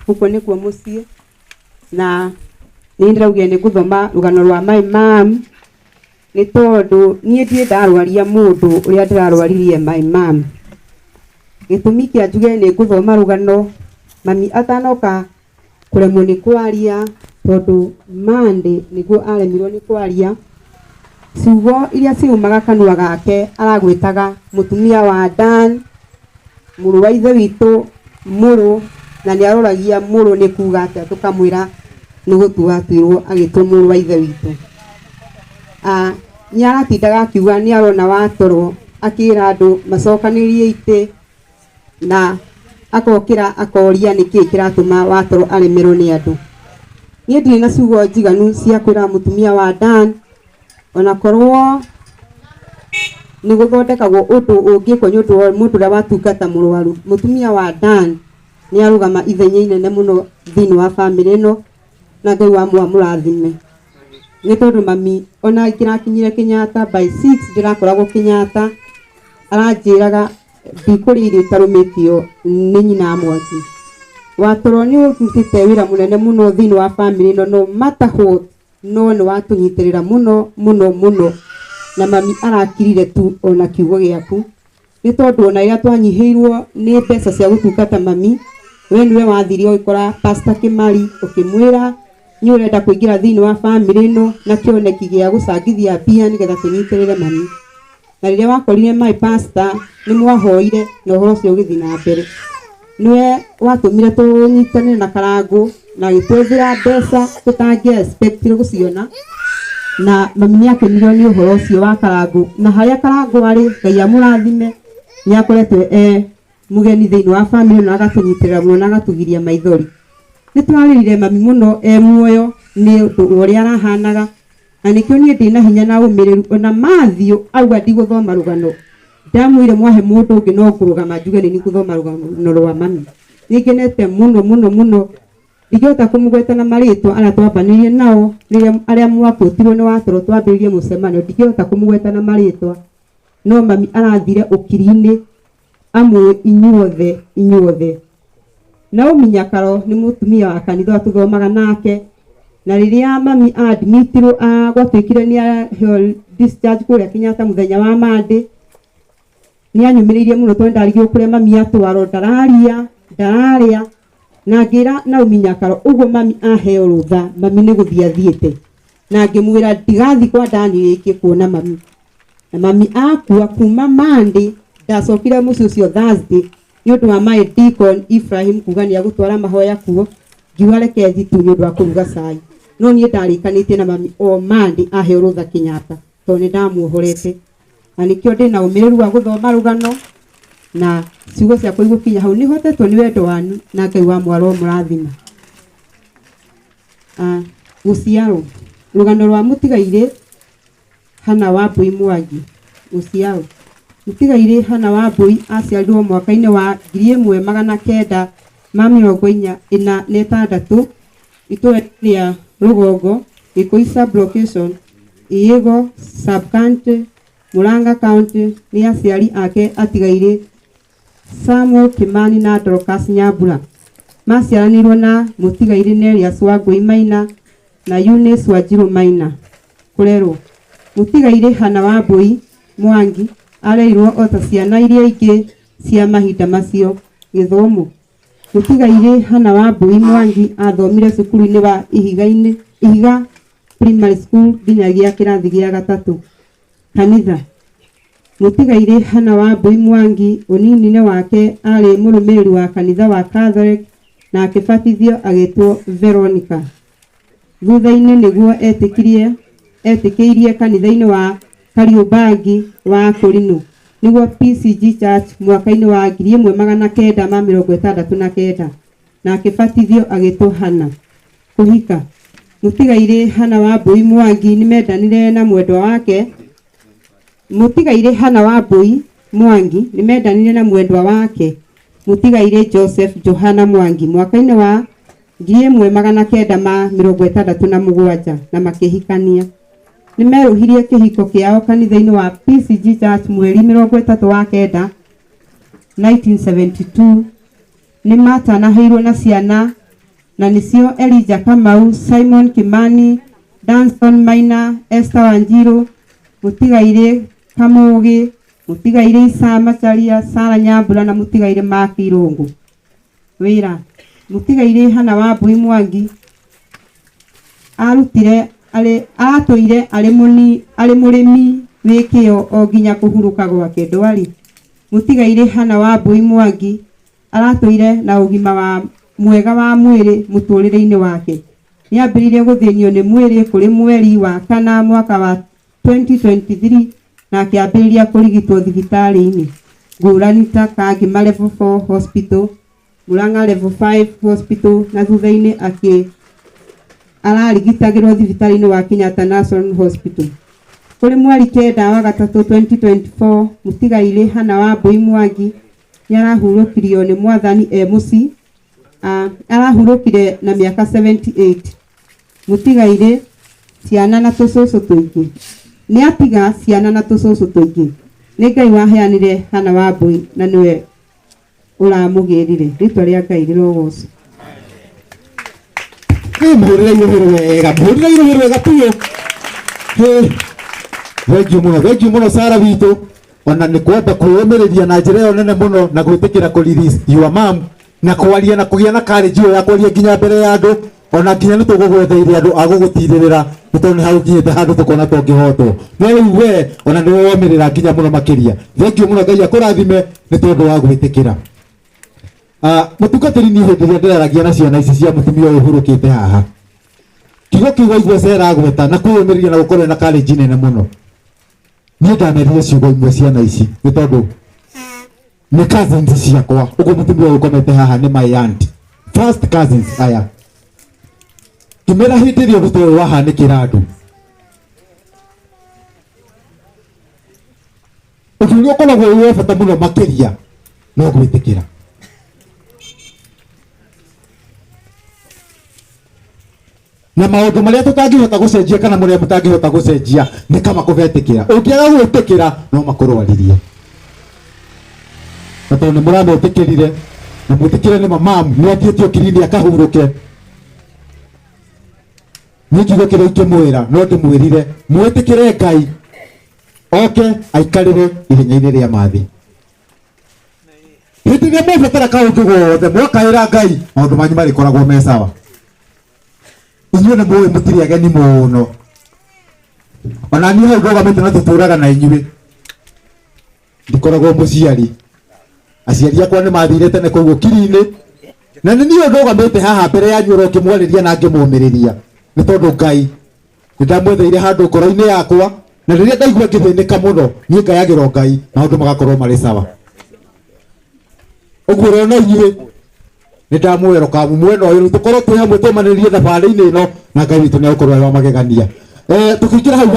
Gũkũ nĩkuo mũciĩ na nĩ ndĩraugire nĩ ngũthoma rũgano rwa my mom nĩ tondũ niĩ ndirĩ ndarwaria mũndũ ũrĩa ndĩrarwaririe my mom. Gĩtũmi kĩa njuge nĩ ngũthoma rũgano mami atanoka kũremwo nĩ kwaria tondũ Monday nĩguo aremirwo nĩ kwaria, ciugo iria ciumaga kanua gake aragwĩtaga mũtumia wa Dan, mũrũ wa ithe witũ, mũrũ, na nĩ aroragia mũrũ nĩ kuga atĩa tũkamwĩra nĩ gũtua atuirwo agĩtwo mũrũ wa ithe witũ. Ah, nĩ aratindaga akiuga nĩ arona watoro akĩra andũ macokanĩrĩrie itĩ na akokĩra akoria nĩkĩ kĩratũma watoro aremerwo nĩ andũ. Niĩ ndirĩ na ciugo njiganu cia kwĩra mũtumia wa Dan ona korwo nĩ gũthondekagwo ũndũ ũngĩkwo nĩ ũndũ wa mũndũ ũrĩa watungata mũrwaru. Mũtumia wa Dan nĩ arũgama ithenya inene mũno thĩinĩ wa bamĩrĩ ĩno na Ngai wa mũamũrathime. Nĩ tondũ mami ona ingĩrakinyire Kenyatta by 6 ndĩrakoragwo Kenyatta aranjĩraga ndikũrĩa irio itarũmĩtio nĩ nyina wa Mwangi. Watoro nĩ ũrutĩte wĩra mũnene mũno thĩinĩ wa bamĩrĩ ĩno no matter what no nĩ watũnyitĩrĩra mũno mũno mũno na mami arakirire tu ona kiugo gĩaku nĩ tondũ ona rĩrĩa twanyihĩirwo nĩ mbeca cia gũtungata mami we nĩwe wathire ũgĩkora Pastor Kĩmari ũkĩmwĩra nĩ ũrenda kũingĩra thĩinĩ wa bamĩrĩ ĩno na kĩoneki gĩa gũcangithia mbia nĩgetha tũnyitĩrĩre mami. Na rĩrĩa wakorire my pastor nĩ mwahoire na ũhoro ũcio ũgĩthiĩ na mbere. Nĩwe watũmire tũnyitanĩre na Karangũ na agĩtwethera mbeca tũtangĩa expect gũciona na mami nĩ akenirio nĩ ũhoro ũcio wa Karangũ na harĩa Karangũ arĩ Ngai amũrathime nĩ akoretwo e mũgeni thĩinĩ wa bamĩrĩ na agatũnyitĩrĩra mũno na agatũgiria maithori. Nĩ twarĩrire mami mũno e muoyo nĩ ũndũ wa ũrĩa arahanaga na nĩkĩo niĩ ndĩna hinya na ũmĩrĩru ona Matthew auga ndigũthoma rũgano ndamwĩre mwahe mũndũ ũngĩ no ngũrũgama njuge nĩ ngũthoma rũgano rwa mami. Nĩ ngenete mũno mũno mũno ndingĩhota kũmũgweta na marĩtwa arĩa twambanĩirie nao rĩrĩa arĩa mwakuotirwo nĩ watoro twambĩrĩrie mũcemanio ndingĩhota kũmũgweta na marĩtwa no mami arathire ũkiri-inĩ amũĩ inyuothe inyuothe. Naomi Nyakaro nĩ mũtumia wa kanitha ũrĩa tũthomaga nake na rĩrĩa mami admitirwo gwatuĩkire nĩ aheo discharge kũrĩa Kenyatta mũthenya wa Monday nĩ anyũmĩrĩirie mũno tondũ ndarigirwo kũrĩa mami atwarwo ndararia ndararĩa na ngĩra Naomi Nyakaro ũguo mami aheo rũtha mami nĩ gũthiĩ athiĩte na ngĩmwĩra ndigathiĩ kwa Dani rĩngĩ kuona mami na mami akua kuma Monday ndacokire mũciĩ ũcio Thursday nĩ ũndũ wa my deacon Ibrahim kuga nĩ agũtwara mahoya kuo ngiuga reke thiĩ tu nĩ ũndũ wa kũruga cai no niĩ ndarĩkanĩtie na mami o Monday aheo rũtha Kenyatta tondũ nĩ ndamuohorete na nĩkĩo ndĩna ũmĩrĩru wa gũthoma rũgano na ciugo ciakwa igũkinya hau nĩ hotetwo nĩ wendo wanyu na Ngai wa mwaro mũrathima. Ah, gũciarwo rũgano rwa mũtigairĩ Hannah Wambui Mwangi gũciarwo. Mũtigairĩ Hannah Wambui aciarirwo mwaka-inĩ wa 1946 itũũra rĩa Rũgongo, Gĩkũi sub-location, Ĩĩgo sub-county, Murang'a county nĩ aciari ake atigairĩ Samuel Kimani na Dorcas Nyambura. Maciaranĩirwo na mũtigairĩ Nelius Wangui Maina na Eunice Wanjiru Maina. Kũrerwo. Mũtigairĩ Hannah Wambui Mwangi arerirwo o ta ciana iria ingĩ cia mahinda macio. Gĩthomo. Mũtigairĩ Hannah Wambui Mwangi athomire cukuru-inĩ wa Ihiga-inĩ, Ihiga Primary School nginyagia kĩrathi gĩa gatatũ. Kanitha. Mũtigairĩ Hannah Wambui Mwangi ũnini-inĩ wake arĩ mũrũmĩrĩri wa kanitha wa Catholic na akĩbatithio agĩtwo Veronica. Thutha-inĩ nĩguo etĩkirie etĩkĩirie kanitha-inĩ wa Kariũmbangi wa Akũrinũ nĩguo PCG Church mwaka-inĩ wa 1969 na akĩbatithio agĩtwo Hannah. Kũhika. Mũtigairĩ Hannah Wambui Mwangi nĩmendanire na mwendwa wake Mũtigairĩ Hannah Wambui Mwangi nĩmendanire na mwendwa wake Mũtigairĩ Joseph Johana Mwangi mwaka-inĩ wa 1967 na makĩhikania. Nĩ merũhirie kĩhiko kĩao kanitha-inĩ wa PCG Church mweri 30 wa kenda 1972. Nĩ matanahĩirwo na ciana Na nĩcio Elijah Kamau, Simon Kimani, Danson Maina, Esther Wanjiru, Mũtigairĩ Kamũgĩ, Mũtigairĩ Isa Macharia, Sara Nyambura na Mũtigairĩ Mark Irũngũ. Wĩra Mũtigairĩ Hana Wambui Mwangi arutire arĩ atũire arĩ mũni arĩ mũrĩmi wĩ kĩyo o nginya kũhurũka gwake. Ndwari Mũtigairĩ Hana Wambui Mwangi aratũire na ũgima wa mwega wa mwĩrĩ mũtũrĩre-inĩ wake. Nĩambĩrĩirie gũthĩnio nĩ mwĩrĩ kũrĩ mweri wa kana mwaka wa 2023 na akĩambĩrĩria kũrigitwo thibitarĩ-inĩ ngũrani ta Kangema Level 4 Hospital, Murang'a Level 5 Hospital na thutha-inĩ akĩ ararigitagĩrwo thibitarĩ-inĩ wa Kenyatta National Hospital. Kũrĩ mweri 9 wa gatatũ 2024 Mũtigairĩ Hana Wambui Mwangi nĩarahurũkirio nĩ Mwathani e mũciĩ. Arahurũkire na mĩaka 78. Mũtigairĩ ciana na tũcũcũ tũingĩ. Nĩatiga ciana na tũcũcũ tũingĩ. Nĩ Ngai waheanire Hana Wambui na nĩwe ũramũgĩrire. Rĩtwa rĩa Ngai rĩrogocwo. Mũhũrĩre irũhĩ wega, mũhũrĩre irũhĩ wega biũ. Thengiũ mũno, thengiũ mũno Sara witũ, ona nĩ kwamba kwĩyũmĩrĩria na njĩra ĩyo nene mũno na gwĩtĩkĩra kũ release your mom na kwaria na kũgĩa na courage ĩyo ya kwaria nginya mbere ya andũ, ona nginya nĩ tũgũgwetheire andũ a gũgũtirĩrĩra nĩ tondũ nĩ hagũkinyĩte handũ tũkona tũngĩhotwo. No rĩu we ona nĩ womĩrĩra nginya mũno makĩria. Thengiũ mũno, Ngai akũrathime nĩ tondũ wa gwĩtĩkĩra. Mũtungatĩri, niĩ hĩndĩ ĩrĩa ndĩraragia na ciana ici cia mũtumia ũyũ ũhurũkĩte haha, kiugo kĩu waigua Sarah agweta na kwĩyũmĩrĩria na gũkorwo na courage nene mũno, niĩ ndamerire ciugo imwe ciana ici nĩ tondũ nĩ cousins ciakwa. Ũguo mũtumia ũyũ ũkomete haha nĩ my aunt, first cousins aya. Ngĩmera hĩndĩ ĩrĩa ũndũ ta ũyũ wahanĩkĩra andũ, ũndũ ũrĩa ũkoragwo wĩ wa bata mũno makĩria no gwĩtĩkĩra. Na maũndũ marĩa tũtangĩhota gũcenjia kana marĩa mũtangĩhota gũcenjia nĩ kama kũgetĩkĩra. Ũngĩaga gwĩtĩkĩra no makũrwarithie. Na tondũ nĩ mũrametĩkĩrire na mwĩtĩkĩre nĩ mamamu nĩ athiĩte ũkirini akahurũke, niĩ kiugo kĩrĩa ingĩmwĩra no ndĩmwĩrire mwĩtĩkĩre Ngai oke aikarĩre ithenya-inĩ rĩa mathi. Hĩndĩ ĩrĩa mwabatara kaũndũ gothe mwakaĩra Ngai, maũndũ manyu marĩkoragwo me sawa. Inyuĩ nĩ mũĩ mũtirĩ ageni mũno, ona niĩ hau ndũgamĩte na tũtũraga na inyuĩ ndikoragwo mũciari. Aciari akwa nĩ mathire tene kũu ũkiri-inĩ, na nĩ niĩ ndũgamĩte haha mbere yanyu oro ngĩmwarĩria na ngĩmũmĩrĩria nĩ tondũ Ngai nĩ ndamwetheire handũ ngoro-inĩ yakwa, na rĩrĩa ndaigua ngĩthĩnĩka mũno niĩ ngayagĩrwo Ngai maũndũ magakorwo marĩ sawa. Ũguo ũrona inyuĩ nĩ ndamwĩrokamu mwena ũyũ tũkorwo twĩ hamwe tũmanĩrĩrie thabarĩ-inĩ ĩno, na Ngai witũ nĩ egũkorwo arĩ wa magegania. Tũkĩingĩra hau.